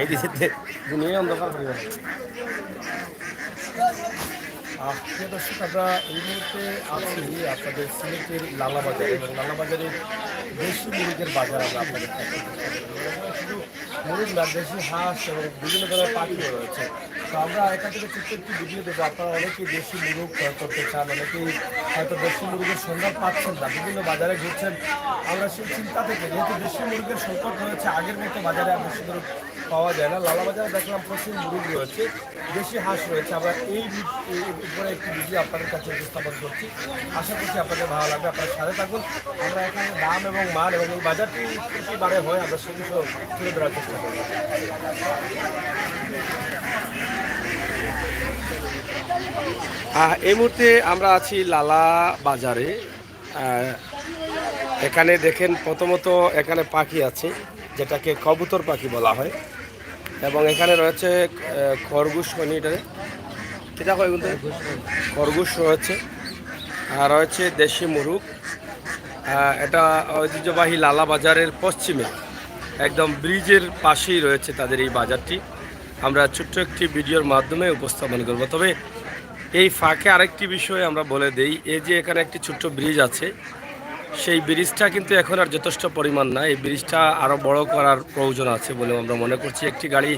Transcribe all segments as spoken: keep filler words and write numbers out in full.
এই দিকে দুনিয়ায় অন্ধকার পড়ে গেল। আহ, প্রিয় দর্শক, আমরা এই মুহূর্তে আছি আপনাদের সিলেটের লালাবাজার, এবং লালাবাজারের দেশি মুরগের বাজার আমরা আপনাদের দেখানোর চেষ্টা করব। শুধু মুরগ না, দেশি হাঁস এবং বিভিন্ন ধরনের পাখিও রয়েছে। তো আমরা এখান থেকে ছোট্ট একটি ভিডিও দেবো। আপনারা অনেকেই দেশি মুরগ ক্রয় করতে চান, অনেকেই হয়তো দেশি মুরগের সন্ধান পাচ্ছেন না, বিভিন্ন বাজারে ঘুরছেন। আমরা সেই চিন্তা থেকে, যেহেতু দেশি মুরগের সংকট রয়েছে, আগের মতো বাজারে আর দেশি মুরগ পাওয়া যায় না। লালাবাজারে দেখলাম প্রচুর মুরগ রয়েছে, দেশি হাঁস রয়েছে। আমরা এই বি-, এই উপরে একটি ভিডিও আপনাদের কাছে উপস্থাপন করছি। আশা করছি আপনাদের ভালো লাগবে। আপনারা সাথে থাকুন। আমরা এখানে দাম এবং মান এবং এই বাজারটি কী কী বারে হয়, আমরা সে বিষয়ে তুলে ধরার চেষ্টা করব। আহ, এই মুহূর্তে আমরা আছি লালা বাজারে। আহ, এখানে দেখেন, প্রথমত এখানে পাখি আছে, যেটাকে কবুতর পাখি বলা হয়, এবং এখানে রয়েছে আহ, খরগোশ, মানে এটারে কিতা কয় বলতে? খরগোশ রয়েছে, আর রয়েছে দেশি মুরগ। আহ, এটা ঐতিহ্যবাহী লালা বাজারের পশ্চিমে, একদম ব্রিজের পাশেই রয়েছে তাদের এই বাজারটি। আমরা ছোট্ট একটি ভিডিওর মাধ্যমে উপস্থাপন করব। তবে এই ফাঁকে আরেকটি বিষয় আমরা বলে দেই, এই যে এখানে একটি ছোট্ট ব্রিজ আছে, সেই ব্রিজটা কিন্তু এখন আর যথেষ্ট পরিমাণ না। এই ব্রিজটা আরও বড় করার প্রয়োজন আছে বলে আমরা মনে করছি। একটি গাড়ি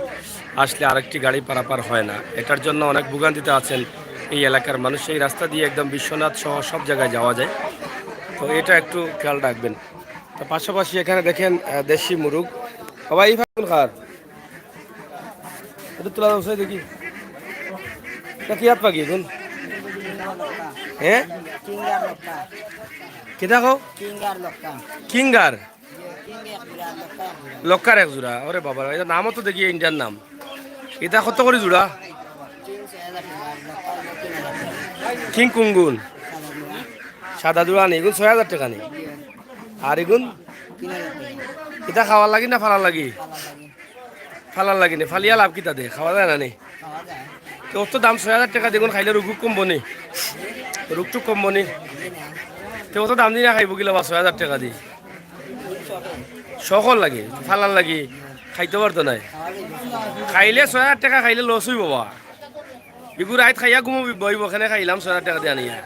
আসলে আরেকটি গাড়ি পারাপার হয় না, এটার জন্য অনেক ভোগান্তিতে আছেন এই এলাকার মানুষ। এই রাস্তা দিয়ে একদম বিশ্বনাথ সহ সব জায়গায় যাওয়া যায়, তো এটা একটু খেয়াল রাখবেন। তো পাশাপাশি এখানে দেখেন আহ, দেশি মুরগ। বাবা, এই ফাগুন খার এটা তোলা উঠছে দেখি। এটা কি হাত পাখি এখন? হ্যাঁ, কিতা কও? কিঙ্গার। লক্কার এক জোড়া। ওরে বাবা, এটা নামও তো দেখি ইন্ডিয়ান নাম। এটা কত করে জোড়া? কিং কুঙ্গুন। সাদা জোড়া নি, এগুন ছয় হাজার টাকা নি। আর এগুন এটা খাওয়ার লাগি না ফালার লাগি? ফালার লাগি নি। ফালিয়া লাভ কিতা দে? খাওয়া যায় না নি? তো অত দাম, ছয় হাজার টাকা দেখুন, খাইলে রোগ কমবো নি? রোগটুক কমবো নি? তো অত দাম দি না খাইবো কিলা বা ছয় হাজার টাকা দি? শখর লাগি, ফালার লাগি, খাইতে পারতো নাই। খাইলে ছয় হাজার টাকা খাইলে লস হইবো বা। ইগু রাইত খাইয়া ঘুমো বইবো, কেনে খাইলাম ছয় হাজার টাকা দিয়া আনিয়া।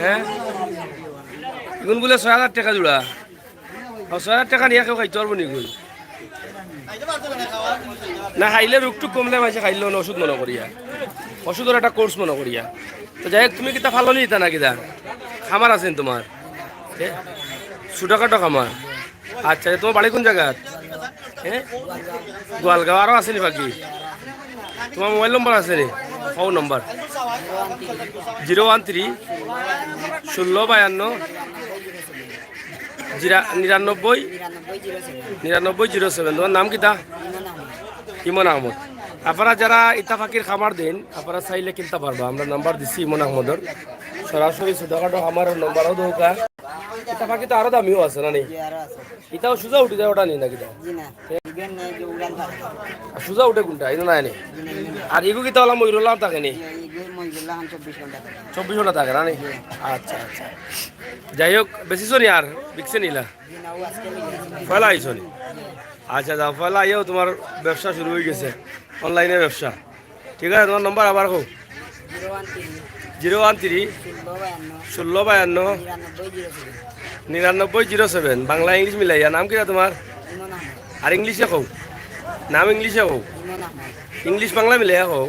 হ্যাঁ, ইগুন বুলে ছয় হাজার টাকা জোড়া। আর ছয় হাজার টাকা নিয়া কেউ খাইতে পারবো নি ইগুন? না খাইলে রোগটুক কমলে মানষে খাইলো না, ওষুধ মনো করিয়া, ওষুধর একটা কোর্স মনো করিয়া। তো যাই হোক, তুমি কিতা ফালো নি ইতা না কিতা? খামার আছে নি তোমার? এ? ছোটখাটো খামার। আচ্ছা, তোমার বাড়ি কোন জাগাত? হ্যাঁ, গোয়ালগাঁও। আরো আছে নি বাকি? তোমার মোবাইল নম্বর আছে নি? Phone number zero one three ষোলো বায়ান্ন জিরা-, নিরানব্বই নিরানব্বই জিরো সেভেন। তোমার নাম কিতা? ইমন আহমদ। আপনারা যারা ইতা পাখির খামার দেন, আপনারা চাইলে কিনতে পারবা। আমরা নাম্বার দিছি ইমন আহমদর, সরাসরি ছোটখাটো খামারর নাম্বারও দরকার। ইতা পাখি তো আরো দামিও আছে না নি? ইতাও সুজা উঠি যায়, ওটা নি না কিতা? আর সুজা উঠে কোনটা? ইনো নাই নি। আর ইগু কিতা ওলা ময়ূরলাম থাকে নি? চব্বিশ ঘন্টা থাকে না নি? আচ্ছা, আচ্ছা। যাই হোক, বেচিছো নি আর বিকছে নিলা? পয়লা আইছো নি? আচ্ছা, যাও, পয়লা আইয়াও তোমার ব্যবসা শুরু হয়ে গেছে, অনলাইনে ব্যবসা। ঠিক আছে, তোমার নম্বর আবার কও। জিরো ওয়ান থ্রি ষোলো বায়ান্ন নিরানব্বই জিরো সেভেন। বাংলা ইংলিশ মিলাইয়া। নাম কিতা তোমার? আর ইংলিশে কও, নাম ইংলিশে কও, ইংলিশ বাংলা মিলাইয়া কও।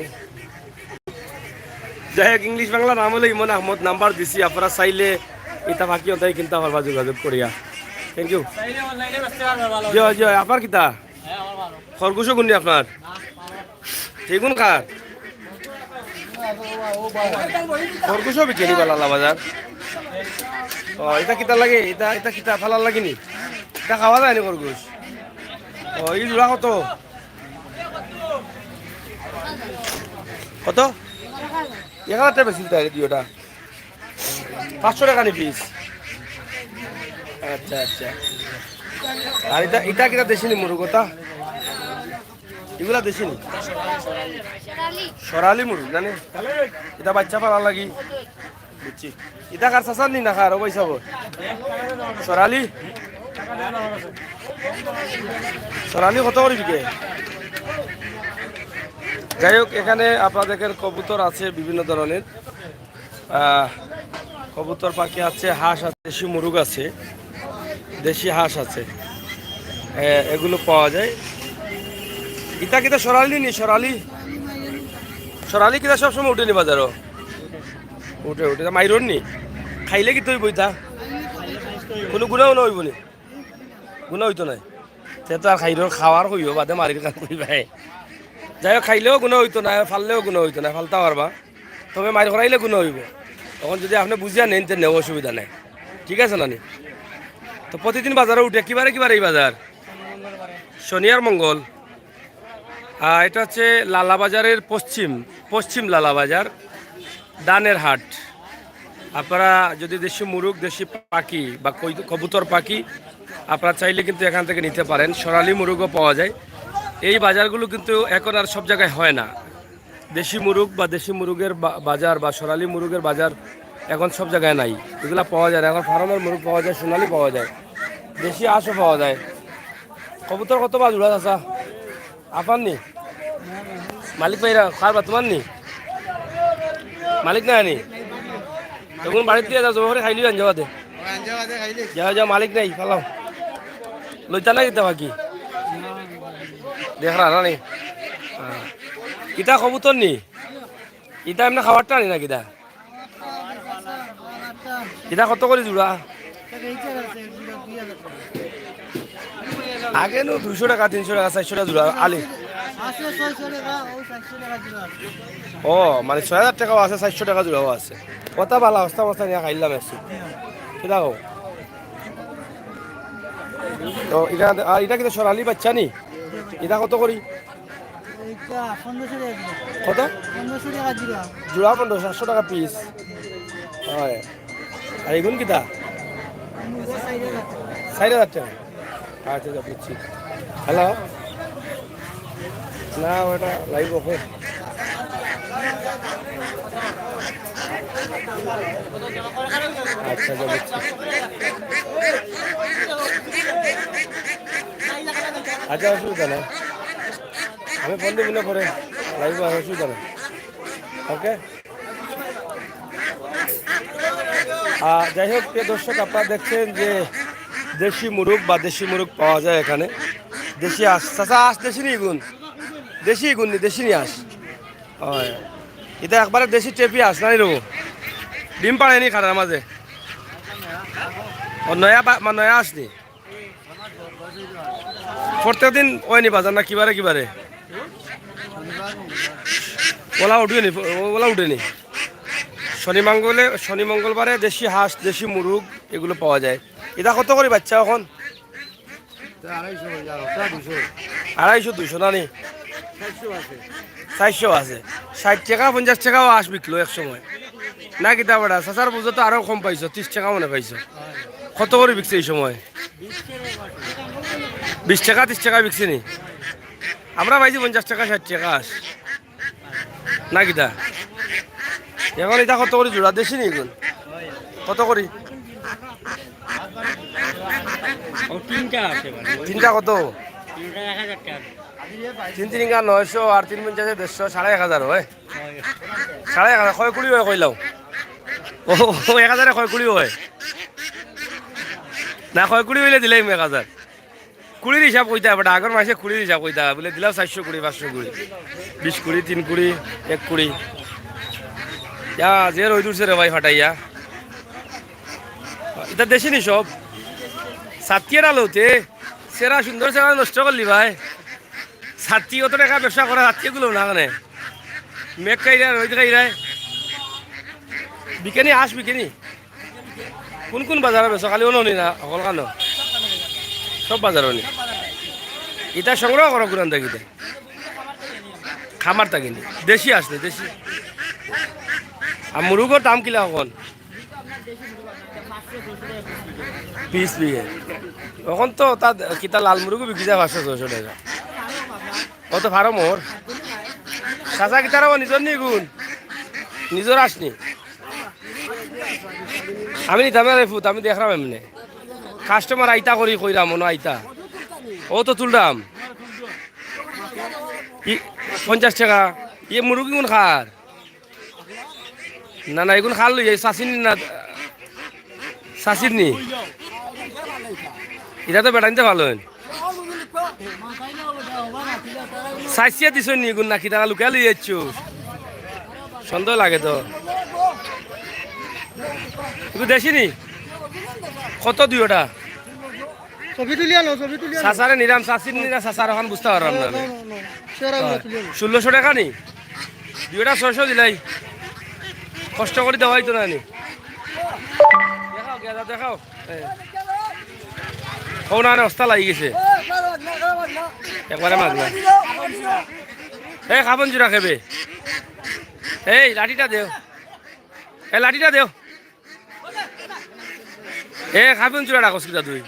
যাই হোক, ইংলিশ বাংলা নাম হলো ইমন আহমদ, নাম্বার দিছি, আপনারা চাইলে ইতা পাখি অন্তাই কিনতে পারবা যোগাযোগ করিয়া। Thank you. জি অয়, জি অয়, আপনার কিতা? খরগোশও গুন্ডি আপনার? ঠিকুন কার? খরগোশও বিকে নি বালা বাজার। ও, ইতা কিতা লাগে? ইতা, ইতা কিতা ফালার লাগি নি? ইতা খাওয়া যায় নি খরগোশ? ও, ই জোড়া কত? কত? এক হাজার টাকা বেশি দিতে হয় দুইটা। পাঁচশো টাকা নি পিস। আচ্ছা, আচ্ছা। আর ইতা, ইতা কিতা দেশি নি মুরগ ওটা? ইগুলা দেশি নি? সরালি মুরগ, জানি? ইতা বাচ্চা পালার লাগি। বুঝছি। ইতা কার চাচার নি না কার, ও ভাই সাহেব? সরালি? সরালি কত করে বিকে? যাই হোক, এখানে আপনারা দেখেন কবুতর আছে বিভিন্ন ধরনের। আহ, কবুতর পাখি আছে, হাঁস আছে, দেশি মুরগ আছে, দেশি হাঁস আছে। এ, এগুলো পাওয়া যায়। ইতা কিতা সরালি নি? সরালি, সরালি কিতা সবসময় উঠে নি বাজারো? উঠে, উঠে। তা মাইরর নি? খাইলে কিতা অইবো ইতা? কোনো গুণা উনা অইবো নি? গুণা অইতো নায়। তে তো আর খাইরর খাওয়ার কইও, বাদে মারির কান কইবায়। যাই হোক, খাইলেও গুণা অইতো নায়, ফাললেও গুণা অইতো নায়, ফালতা পারবা। তবে মাইর করাইলে গুণা অইবো। তখন যদি আপনে বুঝিয়া নেইন, তে নেও, অসুবিধা নাই। ঠিক আছে নানি? তো প্রতিদিন বাজারো উঠে, কিবারে কিবারে ই বাজার? শনি আর মঙ্গল। আহ, এটা হচ্ছে লালাবাজারের পশ্চিম, পশ্চিম লালাবাজার, ধানের হাট। আপনারা যদি দেশি মুরগ, দেশি পাখি বা কই-, কবুতর পাখি, আপনারা চাইলে কিন্তু এখান থেকে নিতে পারেন। সরালি মুরগও পাওয়া যায়। এই বাজারগুলো কিন্তু এখন আর সব জায়গায় হয় না। দেশি মুরগ বা দেশি মুরগের বা-, বাজার বা সরালি মুরগের বাজার এখন সব জায়গায় নাই, এগুলা পাওয়া যায় না। এখন ফার্মের মুরগ পাওয়া যায়, সোনালি পাওয়া যায়, দেশি হাঁসও পাওয়া যায়। কবুতর কত বা জোড়া, চাচা? আফার নি? মালিক ভাইরা, কার বা, তোমার নি? মালিক নাই নি? তখন বাড়িত দিয়া যাও, জমা করি খাইলি আনজা বাদে। যাও, যাও, মালিক নাই, ফালাও। লইতা না কিতা বাকি? দেখরা না নি? হ্যাঁ। ইতা কবুতর নি? ইতা এমনে খাওয়ারটা নি না কিতা? ইতা কত করি জোড়া? আগে নু দুইশো টাকা, তিনশো টাকা, চাইরশো টাকা জোড়া আলি। ও, মানে ছয় হাজার টাকাও আছে, চাইরশো টাকা জোড়াও আছে। কথা ভালা, অবস্থা অবস্থা নিয়া খাইলাম একটু। কিতা কও? তো ইটা, আর ইটা কিতা সরালি বাচ্চা নি? ইটা কত করি? এইটা পনেরোশো টাকা জোড়া। কত? পনেরোশো টাকা জোড়া। জোড়া পনেরোশো, সাতশো টাকা পিস। হয়। আর এগুন কিতা? এগুন হচ্ছে চার হাজার টাকা। চার হাজার টাকা। আচ্ছা, আচ্ছা, বুঝছি। হ্যালো? না, ওটা লাইভ ওকে। আচ্ছা, আচ্ছা, বুঝছি। আচ্ছা, অসুবিধা নাই। আমি ফোন দিব না পরে, লাইভ আর অসুবিধা নেই। ওকে। আহ, যাই হোক, প্রিয় দর্শক, আপনারা দেখছেন যে দেশি মুরগ বা দেশি মুরগ পাওয়া যায় এখানে। দেশি হাঁস, চাচা, হাঁস দেশি নি এগুন? দেশি এগুন নি, দেশি নি হাঁস। হয়। ইটা একবারে দেশি টেপি হাঁস, না নি রে? ডিম পাড়ে নি খারার মাঝে? ও, নয়া বা-, মা-, নয়া হাঁস নি? প্রত্যেক দিন অয় নি বাজার না কিবারে কিবারে? ওলা উঠে নি, ওলা উঠে নি। শনি মঙ্গলে, শনি মঙ্গলবারে দেশি হাঁস, দেশি মুরগ এগুলো পাওয়া যায়। ইটা কত করি বাচ্চা এখন? তা আড়াইশো অই যায়, ওটা দুইশো। আড়াইশো, দুইশো না নি? চাইরশো আছে। চাইরশো আছে। ষাইট টেকা, পঞ্চাশ টেকাও হাঁস বিকলো এক সময়। না কিতা বেটা, চাচার বুঝো তো আরো কম পাইছো, তিরিশ টেকা মনে পাইছো। কত করি বিকছে ই সময়? বিশ টেকা, তিরিশ টেকা বিকছে নি? আমরা পাইছি পঞ্চাশ টেকা, ষাইট টেকা হাঁস। না কিতা? এখন ইটা কত করি জোড়া? দেশি নি এগুন? কত করি? ও, তিনটা আছে মানে। তিনটা কত? তিনটা এক হাজার টাকা। তিন তিন নয়শো আর তিন পঞ্চাশে দেড়শো, সাড়ে এক হাজার হয়। সাড়ে এক হাজার, কয় কুড়ি হয় কইলাও? ও, ও, এক হাজারে কয় কুড়ি হয়? না, কয় কুড়ি অইলে দিলাইমু এক হাজার। কুড়ির হিসাব কইতা, বেটা, আগর মাসে কুড়ির হিসাব কইতা, বুলে দিলাও চাইরশো কুড়ি, পাঁচশো কুড়ি, বিশ কুড়ি, তিন কুড়ি, এক কুড়ি। ইয়া, যে রইদ উঠছে রে ভাই, ফাটাইয়া। ইটা দেশি নি সব? ছাতিয়ে না লইতে, সেরা সুন্দর সেরা নষ্ট করলি ভাই। ছাতি অত টেকা ব্যবসা করা, ছাতি এগুলো না কেনে? মেঘ খাইরা, রইদ খাইরা। বিকেনি, হাঁস বিকেনি। কোন কোন বাজারে বেচো? খালি অনো নি না, হকলখানো? সব বাজারো নি। ইটা সংগ্রহ করো কুরান থাকিতে? খামার থাকি নি। দেশি আসলে, দেশি। আর মুরগর দাম কিলা এখন? পিস বিয়ে। এখন তো তার কিতা লাল মুরগও বিকি যায় পাঁচশো ছয়শো টাকা। অত ফার্ম ওর। চাচা কিতারা ও নিজর নি গুণ? নিজর আসনি? আমি নিতাম না রে ফুত, আমি দেখরাম এমনে। কাস্টমার আইতা করি কইরাম, মনো আইতা। ও তো তুলরাম। ই পঞ্চাশ টেকা। ইয়ে মুরগ ইগুন কার? না, না, ইগুন কার লইয়া, চাচির নি না? চাচির নি? ইটা তো বেটাইন্তে ভালা অইন। চাচিয়ে দিছো নি ইগুন নাকি? তারা লুকাইয়া লইয়া যাইছো। সন্দেহ লাগে তো। ইগু দেশি নি? কত দুইওটা? ছবি তুলিয়া লো, ছবি তুলিয়া লো। চাচারে নিরাম, চাচির নিরাম, চাচার অখান বুঝতাম পারলাম না আমি। ষোলোশো টেকা নি? দুইওটা ছয়শো দিলাই। কষ্ট করি দেওয়াই তো না নি। দেখাও, গেদা দেখাও। এই। অউ না, না, অস্তা লাগি গেছে। একবারে মাগনা। এই, খাবন জুড়া খেবে। এই, লাঠিটা দেও। এই, লাঠিটা দেও। এ, খাবিন চূড়া রাখস কিতা তুই?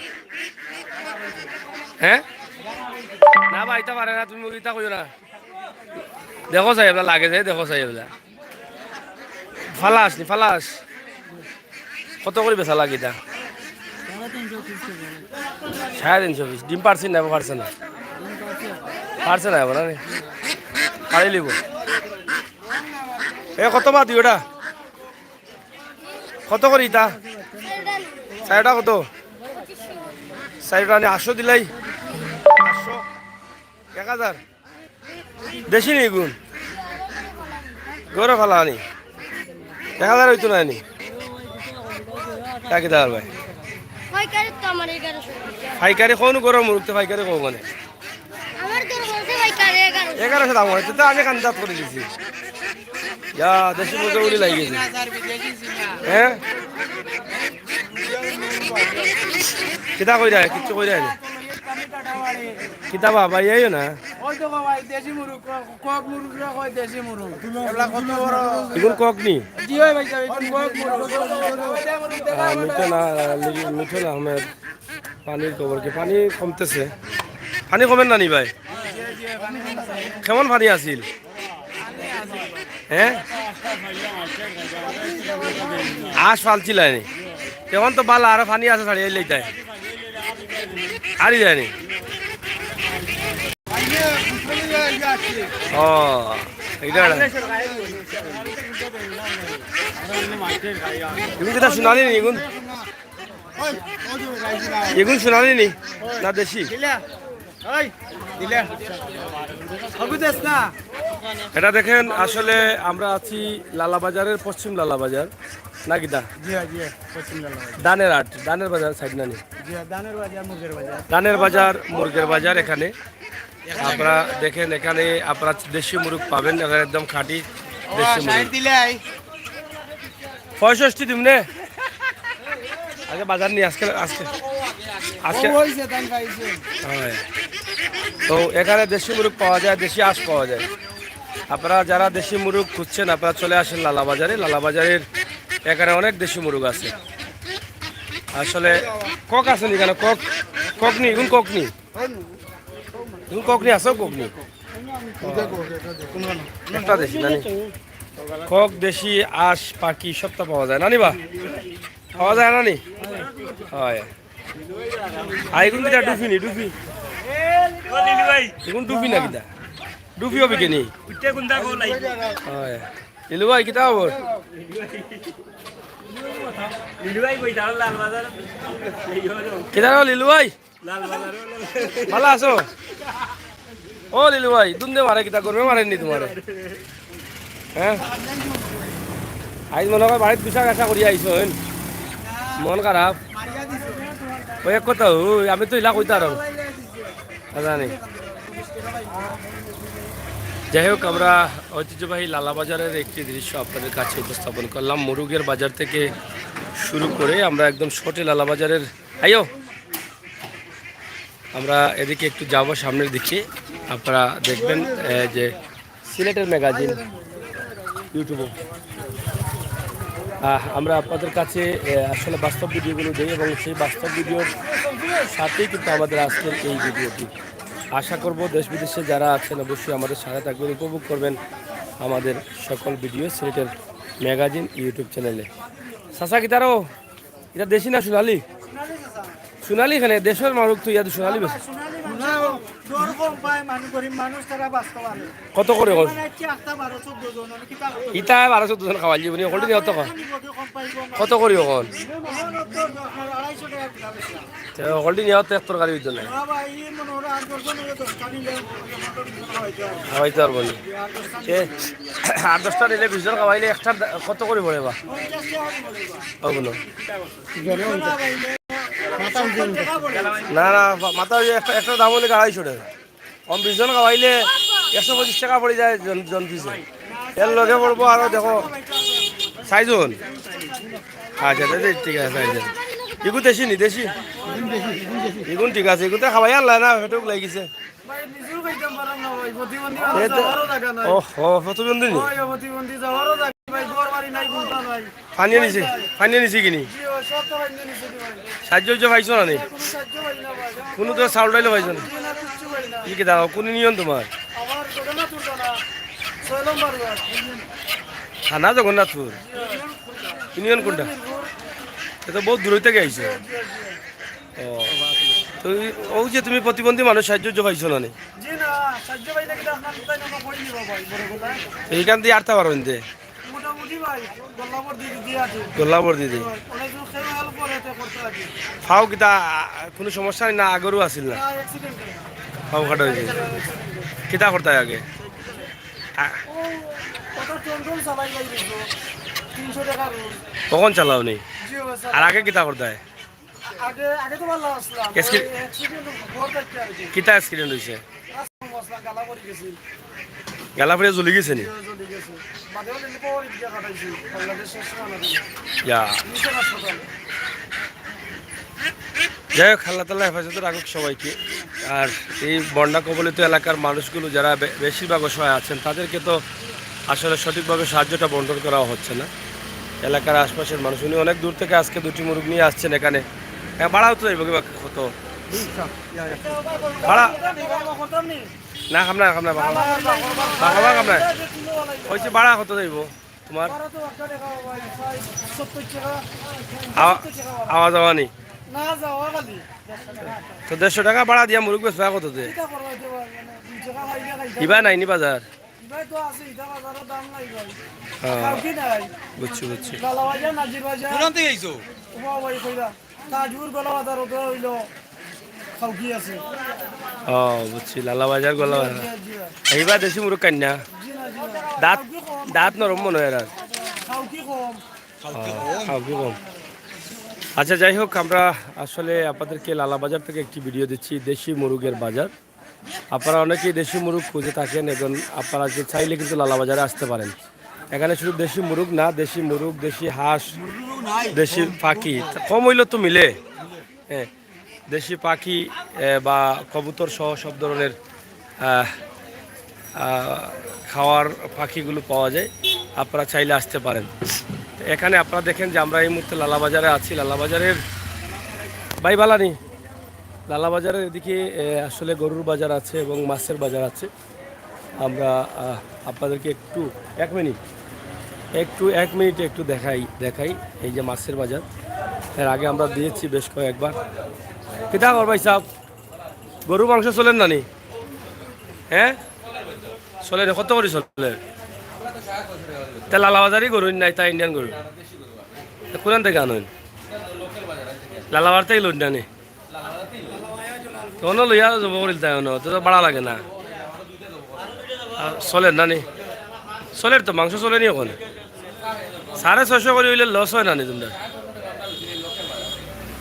হ্যাঁ? না বা, ইতা পারে না, তুমি ইতা কইও না। দেখো চাই এবলা লাগে যে, দেখো চাই এবলা। ফালাস নি, ফালাস। কত করি বেচা লাগে ইতা? সাড়ে তিনশো পিস। ডিম পারছি না, পারছে না? পারছে না, এবার না? পারি লিব। এ, কত বা দুইওটা? কত করি ইতা? চাইরোটা কত? চাইরোটা নি আটশো দিলাই? আটশো? এক হাজার? দেশি নি ইগুন? ঘরো ফালা নি? এক হাজার অইতো না নি? তা কিতা ভাই? পাইকারি তো আমার এগারোশো। পাইকারি কোন ঘরো মুরগ তো পাইকারি কোন মানে? আমার ঘরো বলছে পাইকারি এগারোশো। এগারোশো দাম অইতো তো আমি কান্দাত করি দিছি। ইয়া, দেশি মুরগি উড়ি লাগি গেছে। হ্যাঁ? কিতা কইরা? কিচ্ছু কইরা নি? কিতা বাবা, ইয়েও না? ওই তো বাবা, এই দেশি মুরগ, কক, কক মুরগরে কয় দেশি মুরগ। এবলা কত বড়? ইগুন কক নি? জি অয় ভাই সাব, ইগুন কক মুরগ। আহ, মিঠুন, আহ, লি-, মিঠুন আহমেদ, পানির খবর কি? পানি কমতেছে। পানি কমের না নি ভাই? কেমন পানি আছিল? হ্যাঁ? আশ ফালছিলায় নি। এখন তো বালা, আরো পানি আছে, ছাড়িয়ে লইতাই। আরি যায়নি। ও, এইটা একটা। তুমি কিতা সোনালি নি ইগুন? ইগুন সোনালি নি? না দেশি? এটা দেখেন, আসলে আমরা আছি লালাবাজারের, পশ্চিম লালাবাজার, না কিতা? জি, জি, পশ্চিম লালাবাজার। ধানের হাট, ধানের বাজার সাইড না নি? জি, ধানের বাজার, মুরগের বাজার। ধানের বাজার, মুরগের বাজার এখানে। আপনারা দেখেন, এখানে আপনারা দেশি মুরগ পাবেন, এখানে একদম খাঁটি দেশি মুরগ। পঁয়ষট্টি দিমু নে। আগে বাজার নি, আজকে, আজকে, আজকে। ও, হইছে, তাই পাইছে। হ্যাঁ। তো এখানে দেশি মুরগ পাওয়া যায়, দেশি আঁশ পাওয়া যায়। আপনারা যারা দেশি মুরগ খুঁজছেন, আপনারা চলে আসেন লালাবাজারে। লালাবাজারের এখানে অনেক দেশি মুরগ আছে। আসলে কক আছে নি কেন? কক, কক নি, ইগুন কক নি? ইগুন কক নি, আছে কক নি? একটা দেশি, না নি? কক, দেশি, আঁশ, পাখি, সবটা পাওয়া যায়, না নি বা? পাওয়া যায় না নি? হয়। আর ইগুন কিতা ডুফি নি, ডুফি? ইগুন ডুফি না কিতা? ডুফি হবে কি নি? হয়। লিলু ভাই, কিতা খবর? লিলু ভাই কই? তারা লাল বাজার। কিতা খবর লিলু ভাই? ভালা আছো? ও লিলু ভাই, দুন্দে মারে কিতা, গরমে মারের নি তুমারে? হ্যাঁ? আইজ মনে হয় বাড়িত গুছা গাছা করি আইছো, হইন? মন খারাপ? ওই এক কথা, ওই আমি তো ইলা কইতাম আর জানি। যাই হোক, আমরা ঐতিহ্যবাহী লালাবাজারের একটি দৃশ্য আপনাদের কাছে উপস্থাপন করলাম। মুরগের বাজার থেকে শুরু করে আমরা একদম শর্টে লালাবাজারের, আইও, আমরা এদিকে একটু যাব সামনের দিকে, আপনারা দেখবেন, এ, যে সিলেটের ম্যাগাজিন YouTube-এ। আহ, আমরা আপনাদের কাছে, এ, আসলে বাস্তব ভিডিওগুলো দেই এবং সেই বাস্তব ভিডিওর সাথেই কিন্তু আমাদের আজকের এই ভিডিওটি। আশা করব দেশ বিদেশে যারা আছেন অবশ্যই আমাদের সাথে থাকবেন, উপভোগ করবেন আমাদের সকল ভিডিও সিলেটের ম্যাগাজিন YouTube চ্যানেলে। চাচা কিতা রে? ইটা দেশি না সোনালি? সোনালি এখানে দেশর মানুষ তো ইয়াদ সোনালি বেশি। কম পায়, মানুষ গরিব মানুষ, তারা বাঁচতে পারে। কত করি অখন? মানে, হচ্ছে একটা বারো চোদ্দ জন, আমি কিতা করতে পারি? ইতা বারো চোদ্দ জন খাওয়াইলি, মানে, হকলটি নিয়ত কত? কম পাইবো না। কত করি অখন? অখন তো আপনার আড়াইশো টাকা কিলো বেচলাম। তে হকলটি নিয়ত এক তরকারি অইতো না। না ভাই, এই মনে হয় আট দশ জন হইলে দশটা নিলে খাওয়াইতে পারবো। খাওয়াইতে পারবো না। আর দশটা এ, নিলে আট দশটা নিলে বিশ জন খাওয়াইলে একটা দা-, কত করি পড়ে বা? পঞ্চাশ টাকা করে পড়ে বা। ওগুলো। না, না, মা-, মাথা ওই একটা, একটা দাম অইলে আড়াইশো টাকা। কম বিশ জন খাওয়াইলে একশো পঁচিশ টাকা পড়ি যায় জন, জন পিছে। এর লগে পড়বো আরো দেখো, ছয়জন। আচ্ছা, আচ্ছা, আচ্ছা, ঠিক আছে, ছয়জন। ইগু দেশি নি, দেশি? ইগুন ঠিক আছে, ইগুতে খাওয়াই আনলা না, পেটুক লাগিছে। ভাই, নিজেও খাইতাম পারাম না ভাই, প্রতিবন্ধী এ মানুষ, তো, যাওয়ারও জায়গা নাই। ওহো, প্রতিবন্ধী নি? ভাই, প্রতিবন্ধী, যাওয়ারও জায়গা নাই, ঘর বাড়ি নাই, ঘুমটা নাই। পানি নিছে, পানি নিছে কিনি? জি, ওই সব তো পানি নিছে রে ভাই। সাহায্য উহায্য পাইছো না নি? কোনো সাহায্য পাই না ভাই। কোনো তো চাউল ডাইলও পাইছো না? জি না, কিচ্ছু পাই না। কি কি দাও? কোন ইউনিয়ন তোমার? আমার জগন্নাথপুর থানা, ছয় নম্বর ওয়ার্ড। থানা জগন্নাথপুর? জি, ভাই। ইউনিয়ন কোনটা? মিরপুর। এ তো বহুত দূর থেকে আইছো। জি, জি, জি। ও, তো এই, ওই যে তুমি প্রতিবন্ধী মানুষ, সাহায্য উহায্য পাইছো না নি? জি না, সাহায্য পাই না, কিন্তু আপনার তাই না, কই নিবা ভাই, বড় কথা। এইখান দিয়ে আটতে পারো নিতে? মোটামুটি ভাই, গল্লাবর দিয়ে দিয়ে আছে। গল্লাবর দিয়ে দিয়ে। অনেক জন কেউ help করে, এতে করতে লাগে। ফাও কিতা, আ, কোনো সমস্যা নাই না, আগরও আছিল না? না, accident হয়েছে। ফাও কাটা হয়েছে। Accident হয়েছে। কিতা করতে আগে? আ- ও, কত টন টন চালাই যাই দেখো। তিনশো টাকা রোজ। কখন চালাও নি? জি, ও স্যার। আর আগে কিতা করতে? আগে, আগে তো ভালো আসলাম। Accident? ওই accident ঘর দেখতে আর কি। কিতা accident হয়েছে? রাস্তা মাসলা গালা পড়ে গেছি। গালা পড়ে জ্বলি গেছে নি? জ্বলি গেছে। বাদে হলে এনে পাওয়ার ইদিকে কাটাইছি। বাংলাদেশ শেষ সীমানা দিয়ে। ইয়া। মিশন হাসপাতাল। যাই হোক, আল্লাহ তাআলা হেফাজতে রাখুক সবাইকে। আর এই বন্যা কবলিত এলাকার মানুষগুলো যারা বে-, বেশিরভাগ অসহায় আছেন, তাদেরকে তো আসলে সঠিকভাবে সাহায্যটা বন্টন করা হচ্ছে না। এলাকার আশপাশের মানুষ, উনি অনেক দূর থেকে আজকে দুটি মুরগ নিয়ে আসছেন এখানে। হ্যাঁ, ভাড়া তো যাইব কি বা কত? ভাড়া? না, খাম না, খাম না, বাবা। বাবা, খাম না। কইছি ভাড়া কত যাইব তোমার? আওয়া-, আওয়া যাওয়া নি? তো দেড়শো টাকা ভাড়া দিয়া মুরগ বেচবা কত দে? ইবা নাই নি বাজার? ইবায় তো আছে, ইটা বাজারো দাম নাই ভাই। হ্যাঁ। কাউকে নাই। বুঝছি, বুঝছি। লালা বাজার, নাজির বাজার। কোন আনতে আইছো? ও বাবা, এই কইরা। তাজপুর গলা বাজার, ওটা হইলো খাউকি আছে। ও, বুঝছি, লালা বাজার গলা বাজার। জি, জি, জি। ইবা দেশি মুরগ কাইন না? জি না, জি না। দাঁত, খাউকি কম। দাঁত নরম মনে হয় আর। খাউকি কম। ও, খাউকি কম। আচ্ছা, যাই হোক, আমরা আসলে আপনাদেরকে লালা বাজার থেকে একটি ভিডিও দিচ্ছি, দেশি মুরগের বাজার। আপনারা অনেকেই দেশি মুরগ খুঁজে থাকেন, এখন আপনারা যে চাইলে কিন্তু লালা বাজারে আসতে পারেন। এখানে শুধু দেশি মুরগ না, দেশি মুরগ, দেশি হাঁস, দেশি পাখি, কম হইলেও তো মিলে। হ্যাঁ, দেশি পাখি, এ, বা কবুতর সহ সব ধরনের, আহ, আহ, খাওয়ার পাখিগুলো পাওয়া যায়। আপনারা চাইলে আসতে পারেন। এখানে আপনারা দেখেন যে আমরা এই মুহূর্তে লালা বাজারে আছি। লালা বাজারের ভাই বালানি, লালা বাজারের এদিকে, এ, আসলে গরুর বাজার আছে এবং মাছের বাজার আছে। আমরা, আহ, আপনাদেরকে একটু, এক মিনিট, একটু, এক মিনিট একটু দেখাই, দেখাই এই যে মাছের বাজার। এর আগে আমরা দিয়েছি বেশ কয়েকবার। কিতা খবর ভাই সাহেব, গরু মাংস চলের না নি? হ্যাঁ, চলের। কত করি চলের? তে লালা বাজারি গরু নাই, তা ইন্ডিয়ান গরু। তে কোন থেকে আনইন? লালাবাজার থেকে লইন না নি? তো অনো লইয়া যাবো করিল তাই অনো, তো, তো ভাড়া লাগে না। আর চলের না নি? চলের তো, মাংস চলে নি অখন? সাড়ে ছয়শো করি অইলে লস হয় না নি তোমরা?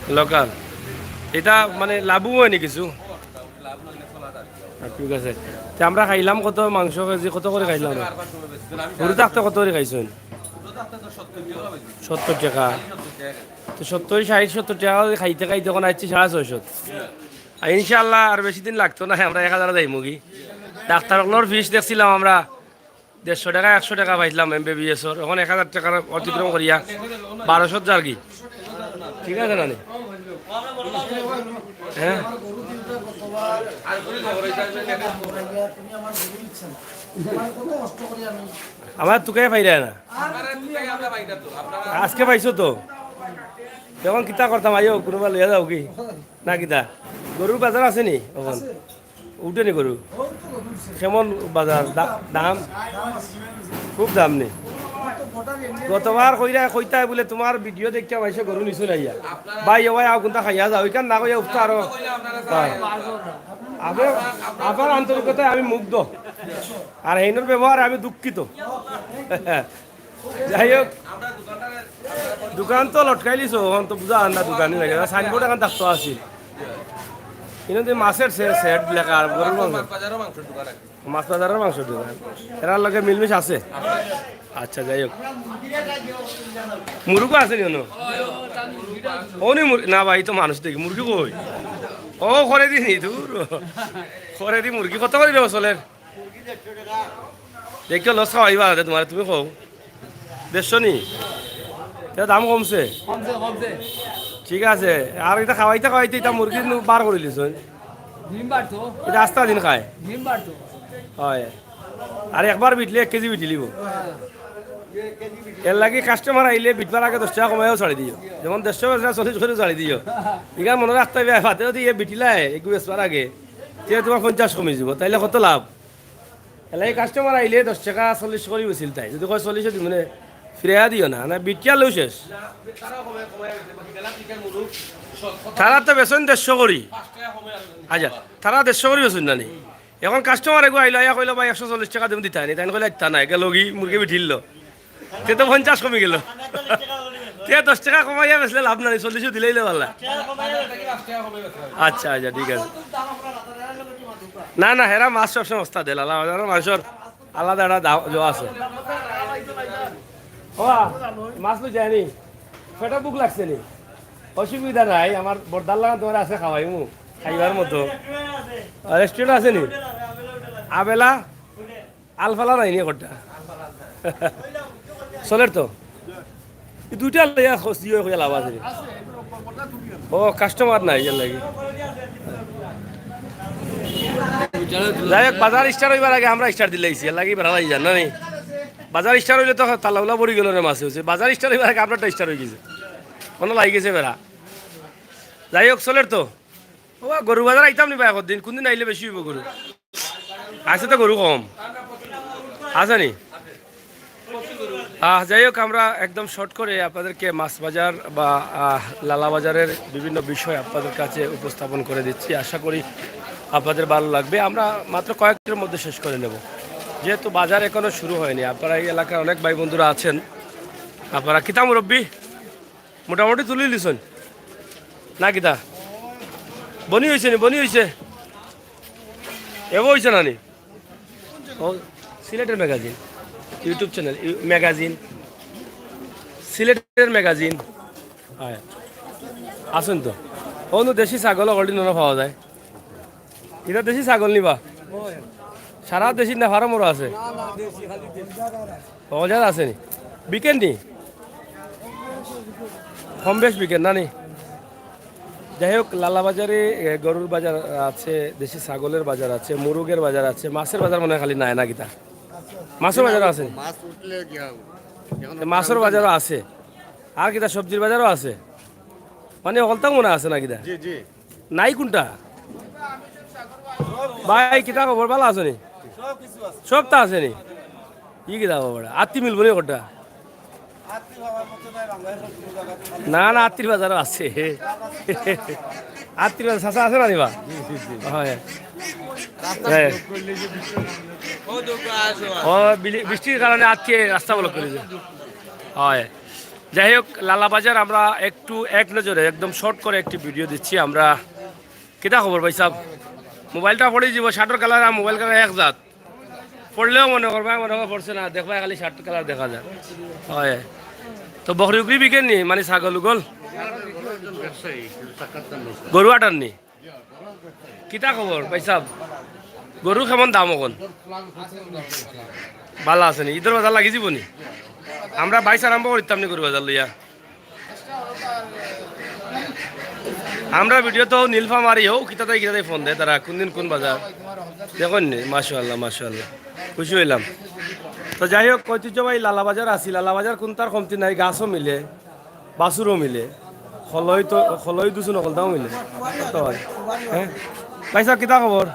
লোকাল। এটা মানে লাভও হয় নি কিছু? আর ঠিক আছে। তে আমরা খাইলাম কত মাংস কেজি, কত করি খাইলাম? গরু থাকতে কত করি খাইছইন? সত্তর টাকা। তো সত্তর, ষাইট, সত্তর টাকা করি খাইতে খাইতে অখন আইছি সাড়ে ছয়শো। আর ইনশাআল্লাহ আর বেশি দিন লাগতো না, আমরা এক হাজার যাইমুগি। ডাক্তার অকলর ফিস দেখছিলাম আমরা, দেড়শো টাকা, একশো টাকা পাইছিলাম এমবিবিএস অর, অখন এক হাজার টাকার অতিক্রম করিয়া বারোশো যারগি। ঠিক আছে না নি? হ্যাঁ? আমার তুকাই পাইরা না। আজকে পাইছো তো? অখন কিতা করতাম, আইও, কোনোবা লইয়া যাওগি? না কিতা? গরুর বাজার আছে নি অখন? উঠে নি গরু? কেমন বাজার? দা-, দাম? খুব দাম নি? গতবার কইরা কইতায় বুলে তুমার ভিডিও দেখিয়া মাইনষে গরু নিছইন না ইয়া। ভাই, ও ভাই, আও কুন্তা খাইয়া যাও, ইখান না কইয়া উঠতা আরো। হ্যাঁ। আপনার, আপনার আন্তরিকতায় আমি মুগ্ধ, আর হেইনর ব্যবহারে আমি দুঃখিত। যাই হোক, দোকান তো লটকাইলিছো, অখন তো বুঝা যার না দোকানই লাগে। সাইনবোর্ড এখান থাকতো আছিল। কিন্তু মাছের সে-, সেট লেখা আর গরুর মাংস। মাছ বাজারর মাংসর দোকান। এরার লগে মিলমিশ আছে? আচ্ছা, যাই হোক। মুরুগও আছে নি অনো? ও নি মুর-, না ভাই, তো মানুষ দেখি, মুরগি কই? ও, করে দি নি, দূর। করে দি মুরগি কত করি দেবো চলের? দেখিও লস খাওয়াইবা আছে তুমার, তুমি কও। দেড়শো নি? এর দাম কমছে? কমছে, কমছে। ঠিক আছে। আর ইটা খাওয়াইতে খাওয়াইতে ইটা মুরগি নু বার করিলিছইন। ডিম বাড়তো। ইটা আস্তা দিন খায়। ডিম বাড়তো। হয়। আর একবার বিটলে এক কেজি বিটিলিবো। এর লাগি কাস্টমার আইলে বিটবার আগে দশ টেকা কমাইয়াও ছাড়ি দিও। যেমন দেড়শো বেচরা চল্লিশ করি ছাড়ি দিও। ইখান মনো রাখতে অইবে, ফাতে যদি ইয়ে বিটিলায়, এগু বেচবার আগে, তে তুমার পঞ্চাশ কমি যাইবো, তাইলে কত লাভ? এলাই কাস্টমার আইলে দশ টেকা চল্লিশ করি বেচিল তাই। যদি কয় চল্লিশে দিমু নে, ফিরাইয়া দিও না, না বিটিয়া লও শেষ। তারা তো বেচইন দেড়শো করি। আচ্ছা, তারা দেড়শো করি বেচইন না নি? অখন কাস্টমার এগু আইলো, আইয়া কইলো, "ভাই, একশো চল্লিশ টেকা দিমু, দিতায় নি?" তাইন কইলা, "ইতা নায়, গেল গি, মুরগি বিটিল।" তে তো পঞ্চাশ কমি গেল। তে দশ টেকা কমাইয়া বেচলে লাভ নাই, চল্লিশে দিলাইলে ভালা। আচ্ছা, আচ্ছা, ঠিক আছে। না, না, হেরা মাছ সবসময় সস্তা দেয়, লালা বাজারর মাংসর আলাদা একটা দাম আছে। ও, মাছ লই যায়নি, পেটো ভুক লাগছে নি? অসুবিধা নাই, আমার বর্দার লাগান তুমার আছে খাওয়াইমু, খাইবার মতো। আর রেস্টুরেন্ট আছে নি? আবেলা? আলফালা নাই নি একটা? চলের তো। এই দুইটা লইয়া খসি হয়ে কইয়া লাভ আছে নি? ও, কাস্টমার নাই, এর লাগি। যাই হোক, বাজার স্টার্ট অইবার আগে আমরা স্টার্ট দিলাইছি, এর লাগি বেড়া লাগি যার না নি? বাজার স্টার্ট অইলে তো তালা উলা পড়ি গেল রে মাছে। বাজার স্টার্ট অইবার আগে আমরারটা স্টার্ট অই গেছে, অনো লাগি গেছে বেড়া। যাই হোক, চলের তো। ও, গরু বাজার আইতাম নি ভাই একদিন, কুনদিন আইলে বেশি অইবো গরু? আছে তো গরু কম। আছে নি? আহ, যাই হোক, আমরা একদম শর্ট করে আপনাদেরকে মাছ বাজার বা, আহ, লালা বাজারের বিভিন্ন বিষয় আপনাদের কাছে উপস্থাপন করে দিচ্ছি। আশা করি আপনাদের ভালো লাগবে। আমরা মাত্র কয়েকটার মধ্যে শেষ করে নেব, যেহেতু বাজার এখনো শুরু হয়নি। আপনারা এই এলাকার অনেক ভাই বন্ধুরা আছেন, আপনারা কিতা মুরব্বি? মোটামুটি তুলি লিছইন না কিতা? বনি অইছে নি? বনি অইছে? এব অইছে না নি? ও, সিলেটের ম্যাগাজিন, YouTube চ্যানেল, ইউ-, ম্যাগাজিন, সিলেটের ম্যাগাজিন। হ্যাঁ, আছইন তো। অনো দেশি ছাগল already ননা পাওয়া যায়। ইটা দেশি ছাগল নি বা? সারা দেশি না ফার্মরও আছে? অজাত আছে নি? বিকেন নি? কম বেশ বিকেন না নি? যাই হোক, লালা বাজারে, এ, গরুর বাজার আছে, দেশি ছাগলের বাজার আছে, মুরুগের বাজার আছে, মাছের বাজার মনে হয় খালি নাই না কিতা? মাছের বাজারও আছে নি? মাছ উঠলে কি হবে? এখন তো মাছের বাজারও আছে। আর কিতা সবজির বাজারও আছে? মানে হকলতা মনে আছে না কিতা? জি, জি। নাই কুনটা? ভাই, কিতা খবর? ভালা আছো নি? সব তো আছে নি? ই কিতা খবর? আত্তি মিলবো নি কটা? না, না, আত্তির বাজারও আছে। আত্তির বাজার চাচা আছে না নি বা? হয়। হ্যাঁ। ও, বিলি-, বৃষ্টির কারণে আজকে রাস্তা ব্লক করে দিয়েছে। হয়। যাই হোক, লালা বাজার আমরা একটু এক নজরে একদম শর্ট করে একটি ভিডিও দিচ্ছি আমরা। কিতা খবর ভাই সাহেব? মোবাইলটা পড়ে দিব, শার্টর কালার আর মোবাইল কালার এক জাত। পড়লেও মনে করবা, মনে হয় পড়ছে না, দেখবা খালি শার্ট কালার দেখা যায়। হয়। তো বকরি উকরি বিকেন নি, মানে ছাগল উগল? গরু আটার নি? কিতা খবর ভাই সাহেব? গরু কেমন দাম অখন? ভালা আছে নি? ঈদর বাজার লাগি যিবো নি? আমরা বাইশ আরম্ভ করিতাম নি গরু বাজার লইয়া। আমরা ভিডিও তো নীলফা মারি হোক, কিতা তাই কিতা তাই ফোন দেয় তারা, কোন দিন কোন বাজার। দেখইন নি, মাশাআল্লাহ, মাশাআল্লাহ। খুশি অইলাম। তো যাই হোক, ঐতিহ্যবাহী লালা বাজার আছি, লালা বাজার কুনটার কমতি নাই, গাছও মিলে, বাছুরও মিলে, খলই তো, খলই দুছু নকলতাও মিলে। কত হয়? হ্যাঁ? ভাই সাহেব, কিতা খবর?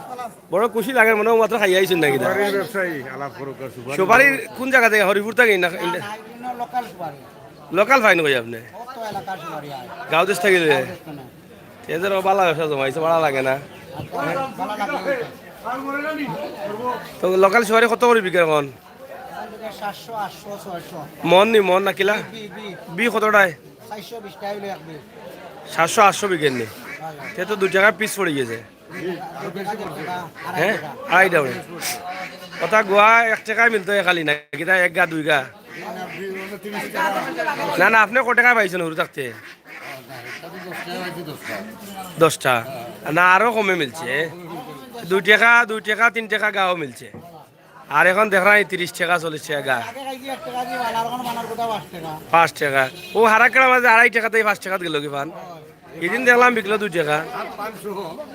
বড় খুশি লাগে, মনে হয় মাত্র খাইয়া আইছইন নাকি তা? সুপারির ব্যবসায়ী, আলাপ করুক আর সুপারি। সুপারি কোন জাগা থাকি? হরিপুর থাকি না? না, না, এগুলো লোকাল সুপারি। লোকাল পাইন কই আপনে? ও তো এলাকার সুপারি আর। গাঁও দেশ থাকি লইয়া? গাঁও দেশ তো না। এদের ভালা ব্যবসা জমাইছে, ভালা লাগে না? আর ভালা লাগে না। তো লোকাল সুপারি কত করি বিকে এখন? এখান থেকে সাতশো, আটশো, ছয়শো। মন নি, মন না কিলা? বি, বি। বি কতটায়? চারশো বিশ টাকা হইলে এক বি। সাতশো, আটশো বিকের নি? হয়, হয়। তে তো দুই টাকা পিস পড়ি গেছে। আড়াই হ্যাঁ? টাকা। আড়াই টাকা। কথা গুয়া এক টাকায় মিলতো খালি না, কিতা এক গা দুই গা? না, না, আপনে কয় টাকায় পাইছইন হুরু থাকতে? দশটা। না, আরো কমে মিলছে। দুই টাকা, দুই টাকা, তিন টাকা গাও মিলছে। আর এখন দেখরায় তিরিশ টাকা, চল্লিশ টাকা গা। আগে খাইছি এক টাকা দিয়ে বালা, আর এখন বানার গোটা পাঁচ টাকা। পাঁচ টাকা। ও হারাকেড়া মাঝে আড়াই টাকা থাকি পাঁচ টাকাত গেল কি পান? এদিন দেখলাম বিকলো দুই টাকা।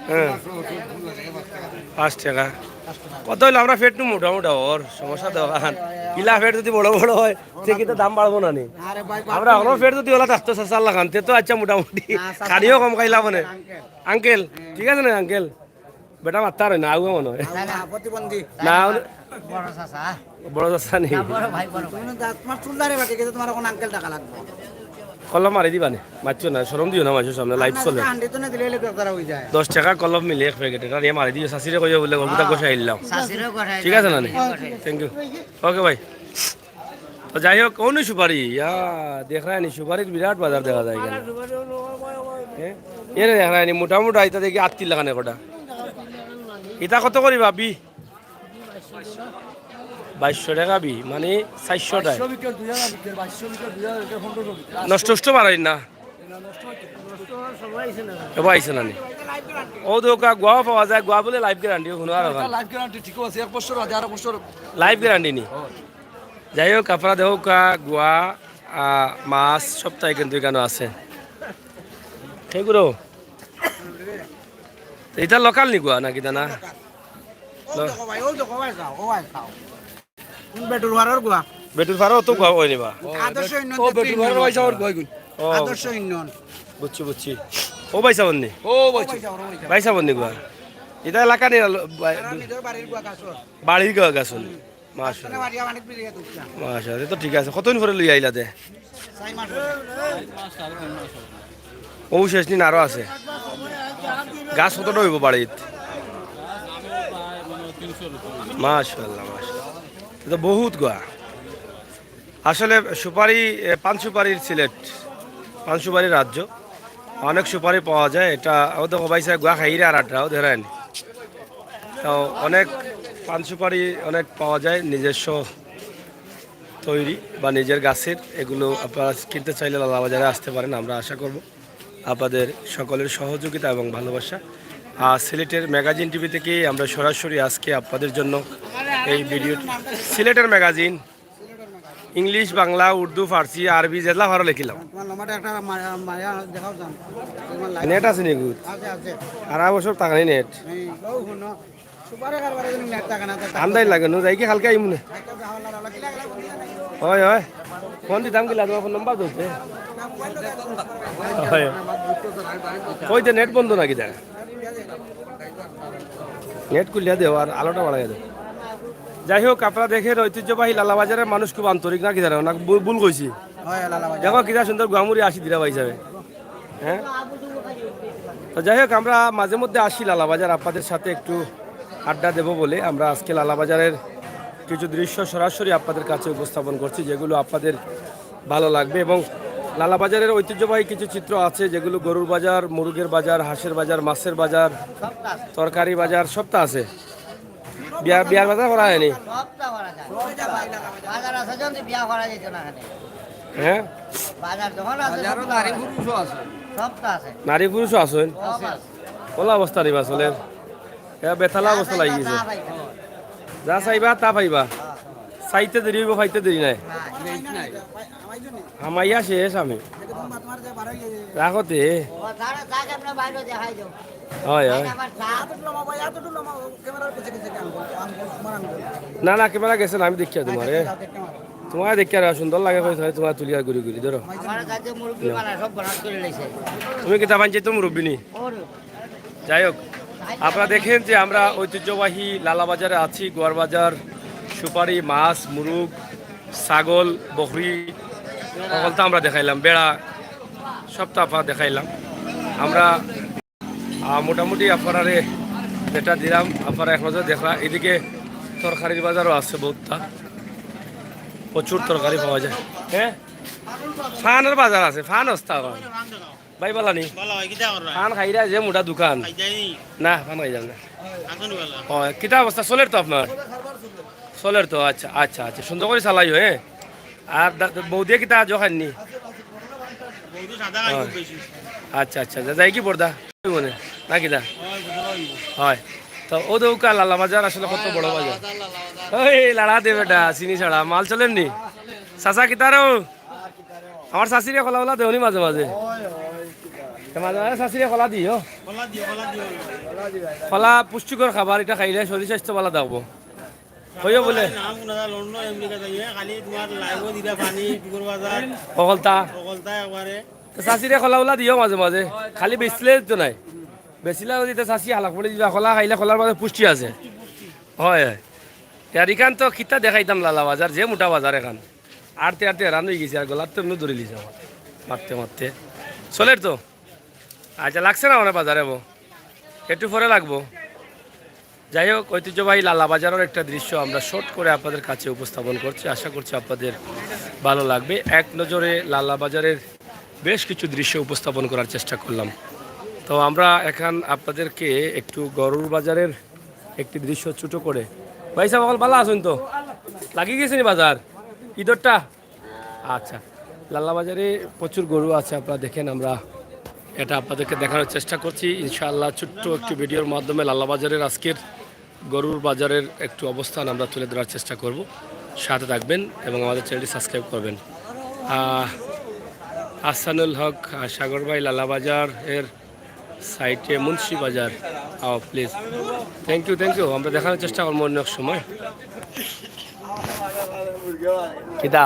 হ্যাঁ। পাঁচ টাকা। কত হইলো? আমরা পেট নু মোটা মোটা ওর সমস্যা তো অখান। ইলা পেট যদি বড় বড় হয়, তে কিন্তু দাম বাড়বো না নি? আরে ভাই, আমরা অখনো পেট যদি ওলা থাকতো চাচার লাখান, তে তো আচ্ছা মোটামুটি না, চাচা খানিও কম খাইলা মানে। আঙ্কেল। আঙ্কেল, ঠিক আছে না আঙ্কেল? বেটা মাততা পারে না, আগুয়া মনে হয়। না, না, প্রতিবন্ধী। না, বড় চাচা। বড় চাচা নি? না, বড় ভাই, বড় ভাই। তুমি দা-, তোমার চুল দাড়ি বাকি গেছে, তোমার এখন আঙ্কেল টাকা লাগবে। কলম মারি দিবা নি? মারছো না, শরম দিও না, মারছো সামনে, লাইভ চলে। আন্ডি তো না দিলে, এলে বেচারা হয়ে যায়। দশ টাকা কলম মিলে এক প্যাকেট, এটা নিয়ে মারি দিও, চাচিরে কইও বলে, গল্পটা গোসাই দিলাম। চাচিরেও গোসাই ঠিক আছে না নি? দিলাম। Thank you। ওকে ভাই। তো যাই হোক, অউ নি সুপারি, ইয়া, দেখরায় নি, সুপারির বিরাট বাজার দেখা যায় এখানে। হ্যাঁ? এরে দেখরায় নি, মোটামুটি ইটা দেখি আত্তির লাখান একটা। ইটা কত করি ভাবি? বাইশশো টাকা বি, মানে চারশো টাকা। বাইশশো বিকেল, দুই হাজার বিকেল, বাইশশো বিকেল, দুই হাজার বিকেল, পনেরোশো বিকেল। নষ্ট টষ্ট বাড়াইন না? এবার আইছে না নি? ও তো কা-, গুয়াও পাওয়া যায়, গুয়া বলে লাইফ গ্যারান্টি, কোনো আর একটা লাইফ গ্যারান্টি ঠিক আছে, এক বছর আছে, আরো বছর। লাইফ গ্যারান্টি নি? যাই হোক, আপনারা দেখো কা-, গুয়া, আহ, মাছ সবটাই কিন্তু এখানে আছে। ঠিক গুরু? ইটা লোকাল নি গুয়া নাকি দানা? ও দেখো ভাই, ও দেখো ভাই, চাও, ও ভাই, চাও। কোন বেটুর পাড়ার গুয়া? বেটুর পাড়াও তো গুয়া অয় নি বা? আদর্শ ইউনিয়ন ও, তো বেটুর তিন পাড়ার নম্বর। ভাই সাহেব গুয়া কোন? ও, আদর্শ ইউনিয়ন। বুঝছি, বুঝছি। ও ভাই সাহেব নি? ও ভাই সাহেব। ভাই সাহেব নি গুয়া? ইটা এলাকা নি, আলো-, বা-, আর নিজের বাড়ির গুয়া গাছ। বাড়ির গুয়া গাছ নি? মাশাআল্লাহ। বাড়ি আমার এক বিঘা দুঃখা। মাশাআল্লাহ, তো ঠিক আছে। কতদিন পরে লই আইলা তে? চার মাস। ও শেষ নি, আরো আছে। গাছ কতটা হইব বাড়িত? মাশাআল্লাহ, মাশাআল্লাহ। এ তো বহুত গুয়া। আসলে সুপারি, এ, পান সুপারির সিলেট, পান সুপারির রাজ্য। অনেক সুপারি পাওয়া যায়। এটা, ও দেখো ভাই সাহেব, গুয়া খাইরা আর আটরাও ধরেন। তো অনেক পান সুপারি অনেক পাওয়া যায় নিজস্ব তৈরি বা নিজের গাছের। এগুলো আপনারা কিনতে চাইলে লালাবাজারে আসতে পারেন। আমরা আশা করব আপনাদের সকলের সহযোগিতা এবং ভালোবাসা। আর সিলেটের ম্যাগাজিন টিভি থেকে আমরা সরাসরি আজকে আপনাদের জন্য এই ভিডিও, সিলেটের ম্যাগাজিন, ইংলিশ, বাংলা, উর্দু, ফার্সি, আরবি, যেলা পারো লেখিলাম। তোমার নম্বরটা একটা মায়া, মায়া দেখাও যান। তোমার লাইন নেট আছে নি গুত? আছে, আছে। আর অবসর টাকা নেই নেট। এই, ও হুনো। সুপারে কারবারে যদি নেট থাকে না, তো আন্দাই লাগে, নু যাই কি কালকে আইমু নে? হয়, হয়। ফোন দিতাম কিলা, তোমার ফোন নাম্বার দে। হয়। কই যে নেট বন্ধ নাকি দা? নেট খুলিয়া দেও আর আলোটা বাড়াইয়া দেও। যাই হোক, আপনারা দেখেন ঐতিহ্যবাহী লালাবাজারের মানুষ খুব আন্তরিক নাকি জানো না? ভুল, ভুল কইছি। হয়, লালাবাজার। দেখো কিতা সুন্দর গুয়ামুড়ি আসি দিরা পাই যাবে। হ্যাঁ? তো যাই হোক, আমরা মাঝে মধ্যে আসি লালাবাজার আপনাদের সাথে একটু আড্ডা দেব বলে। আমরা আজকে লালাবাজারের কিছু দৃশ্য সরাসরি আপনাদের কাছে উপস্থাপন করছি, যেগুলো আপনাদের ভালো লাগবে। এবং লালাবাজারের ঐতিহ্যবাহী কিছু চিত্র আছে, যেগুলো গরুর বাজার, মুরগের বাজার, হাঁসের বাজার, মাছের বাজার, তরকারি বাজার, সবটা আছে। বিয়া-, বিয়ার বাজার করা হয়নি? সবটা করা যায়। বাজার আছে, যখন বিয়া করা যেত না এখানে। হ্যাঁ? বাজার যখন আছে, বাজারও সবটা নারী করা যায়। পুরুষও আছে। সবটা আছে। নারী পুরুষও আছেন? সব আছে। কোন অবস্থা নিবা চলের? এ বেতালা অবস্থা লাগি গেছে। যা চাইবা, তা পাইবা। চাইতে দেরি হইব, পাইতে দেরি নাই। হামাইয়া শেষ আমি। রাখো তে। হয়, হয়। না, না, ক্যামেরা গেছে না, আমি দেখিয়া তোমারে। তোমারে দেখিয়া সুন্দর লাগে, কই তোমারে তুলিয়া ঘুরি ঘুরি, ধরো। তুমি কিতা পাঞ্চায়েত মুরব্বী নি? যাই হোক, আপনারা দেখেন যে আমরা ঐতিহ্যবাহী লালা বাজারে আছি। গোয়ার বাজার, সুপারি, মাছ, মুরুগ, ছাগল, বকরি, সকলতা আমরা দেখাইলাম। বেড়া, সবতা আপনারা দেখাইলাম। আমরা আহ, মোটামুটি আপনারারে যেটা দিলাম, আপনারা এক নজর দেখরা। এদিকে তরকারির বাজারও আছে বহুতটা, প্রচুর তরকারি পাওয়া যায়। হ্যাঁ, ফানর বাজার আছে, ফান হস্তা হয়। ভাই বালানি, ফান খাইরা যে মোটা দোকান। না, ফান খাই যান না। ও, কিতা অবস্থা? চলের তো আপনার? চলের তো? আচ্ছা, আচ্ছা, আচ্ছা, সুন্দর করি চালাইও, হ্যাঁ। আর দা-, বৌদিয়ে কিতা আজও খাননি? আচ্ছা, আচ্ছা, যা-, যাই কি বর্দা? মনে না কিতা? হয়। তো ও দৌকা লালা বাজার আসলে কত বড় বাজার। ওই লাড়া দে বেটা, চিনি ছাড়া মাল চলের নি। চাচা কিতা রো? আমার চাচিরে কলা ওলা দেওনি মাঝে মাঝে। তো মাঝে মাঝে চাচিরে কলা দিও। কলা পুষ্টিকর খাবার, এটা খাইলে শরীর স্বাস্থ্য ভালো থাকবো। কইও বলে। নাম কোনা লন্ডন, আমেরিকা যাইয়ে, খালি তোমার লাইভও দিবা পানি, পুকুর বাজার, অকলতা। অকলতা একবারে। তো চাচিরে কলা ওলা দিও মাঝে মাঝে, খালি বেচলে তো নাই। বেচিলা যদি তো চাচি হালাক পড়ে দিবা, কলা খাইলে কলার মাঝে পুষ্টি আছে। হয়, হয়। ইয়ার ইখান তো কিতা দেখাইতাম লালা বাজার, যে মোটা বাজার এখান। আটতে আটতে হেরান হয়ে গেছি, আর গলার তো এমনি ধরে লিছে আমার। মারতে মারতে। চলের তো? আচ্ছা, লাগছে না মানে বাজারে বো? একটু পরে লাগবো। যাই হোক, ঐতিহ্যবাহী লালা বাজারের একটা দৃশ্য আমরা শর্ট করে আপনাদের কাছে উপস্থাপন করছি। আশা করছি আপনাদের ভালো লাগবে। এক নজরে লালা বাজারের বেশ কিছু দৃশ্য উপস্থাপন করার চেষ্টা করলাম। তো আমরা এখন আপনাদেরকে একটু গরুর বাজারের একটি দৃশ্য ছোট করে। ভাই সাহেব, অকল ভালা আছইন তো? লাগি গেছে নি বাজার? ইদরটা? আচ্ছা, লালা বাজারে প্রচুর গরু আছে, আপনারা দেখেন, আমরা এটা আপনাদেরকে দেখানোর চেষ্টা করছি। ইনশাআল্লাহ, ছোট্ট একটি ভিডিওর মাধ্যমে লালা বাজারের আজকের গরুর বাজারের একটু অবস্থান আমরা তুলে ধরার চেষ্টা করব। সাথে থাকবেন এবং আমাদের চ্যানেলটি সাবস্ক্রাইব করবেন। আহ, আহসানুল হক, আহ, সাগর ভাই, লালা বাজার এর সাইডে মুন্সি বাজার। আও, please. Thank you, thank you. আমরা দেখানোর চেষ্টা করবো অন্য এক সময়। কিতা?